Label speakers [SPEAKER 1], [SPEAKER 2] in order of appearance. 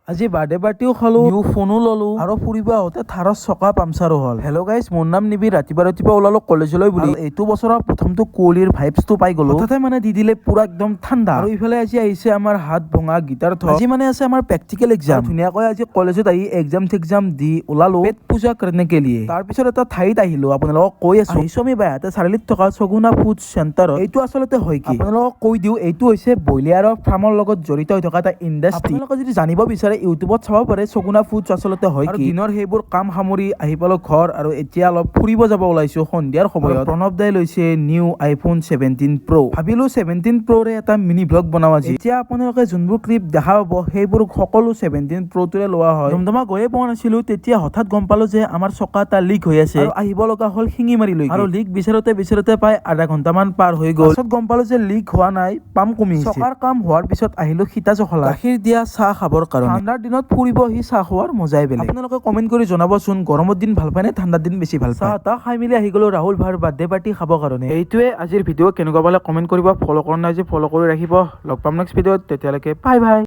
[SPEAKER 1] আজি বাৰ্থডে পাৰ্টিও খালো, নিউ ফোনো ললো আৰু ফুৰিব আহোঁতে থাৰৰ চকা পামচাৰো হ'ল। হেল্ল' গাইজ, মোৰ নাম নিবিৰ। ৰাতিপুৱা ৰাতিপুৱা ওলালো কলেজলৈ বুলি। আৰু এইটো বছৰৰ প্ৰথমটো কুঁৱলীৰ ভাইবছটো পাই গলো। হঠাতে মানে দি দিলে পুৰা একদম ঠাণ্ডা। আৰু ইফালে আজি আহিছে আমাৰ হাত ভঙা গীতাৰ। আজি মানে আছে আমাৰ প্ৰেক্টিকেল এক্সাম। ধুনীয়াকৈ আজি কলেজত আহি এক্সাম চেক্সাম দি ওলালো পেট পূজা करने के लिए। তাৰপিছত এটা ঠাইত আহিলো, আপোনালোকক কৈ আছো। আহিছো আমি বাইহাটা চাৰিআলিত থকা চগুনা ফুড চেণ্টাৰত। এইটো আচলতে হয় কি, আপোনালোকক কৈ দিওঁ। এইটো হৈছে ব্ৰইলাৰৰ ফাৰ্মৰ লগত জড়িত হৈ থকা এটা ইণ্ডাষ্ট্ৰি। আপোনালোকে যদি জানিব বিচাৰে, ইউটিউবত চাব পাৰে চগুনা ফুডছ আচলতে হয় কি। দিনৰ সেইবোৰ কাম সামৰি আহি পালো ঘৰ আৰু এতিয়া অলপ ফুৰিব যাব ওলাইছো সন্ধিয়াৰ সময়ত। প্ৰণৱ দাই লৈছে নিউ আইফোন 17 প্ৰ'। ভাবিলো 17 প্ৰ'ৰে এটা মিনি ভ্লগ বনাওঁ আজি। এতিয়া আপোনালোকে যোনবোৰ ক্লিপ দেখা পাব, সেইবোৰ সকলো 17 প্ৰ'টোৰে লোৱা হয়। দমদমা গৈয়ে পোৱা নাছিলো, তেতিয়া হঠাৎ গম পালো যে আমাৰ চকা এটা লিক হৈ আছে আৰু আহিব লগা হ'ল শিঙিমাৰীলৈকে। আৰু লিক বিচাৰোতে বিচাৰোতে প্ৰায় আধা ঘণ্টামান পাৰ হৈ গ'ল। পাছত গম পালো যে লিক হোৱা নাই, পাম্প কমি। চকাৰ কাম হোৱাৰ পিছত আহিলো সীতা জখলা গাখীৰ দিয়া চাহ খাবৰ কাৰণে। ঠাণ্ডাৰ দিনত ফুৰিব আহি চাহ খোৱাৰ মজাই বেলেগ। আপোনালোকে কমেণ্ট কৰি জনাবচোন, গৰমৰ দিন ভাল পায় নে ঠাণ্ডাৰ দিন বেছি ভাল পায়? চাহ তাহ খাই মেলি আহি গ'লো ৰাহুল ভাইৰ বাৰ্থডে পাৰ্টি খাবৰ কাৰণে। এইটোৱে আজিৰ ভিডিঅ'। কেনেকুৱা পালে কমেণ্ট কৰিব। ফ'ল' কৰা নাই যে ফ'ল' কৰি ৰাখিব। লগ পাম নেক্সট ভিডিঅ'ত, তেতিয়ালৈকে বাই বাই।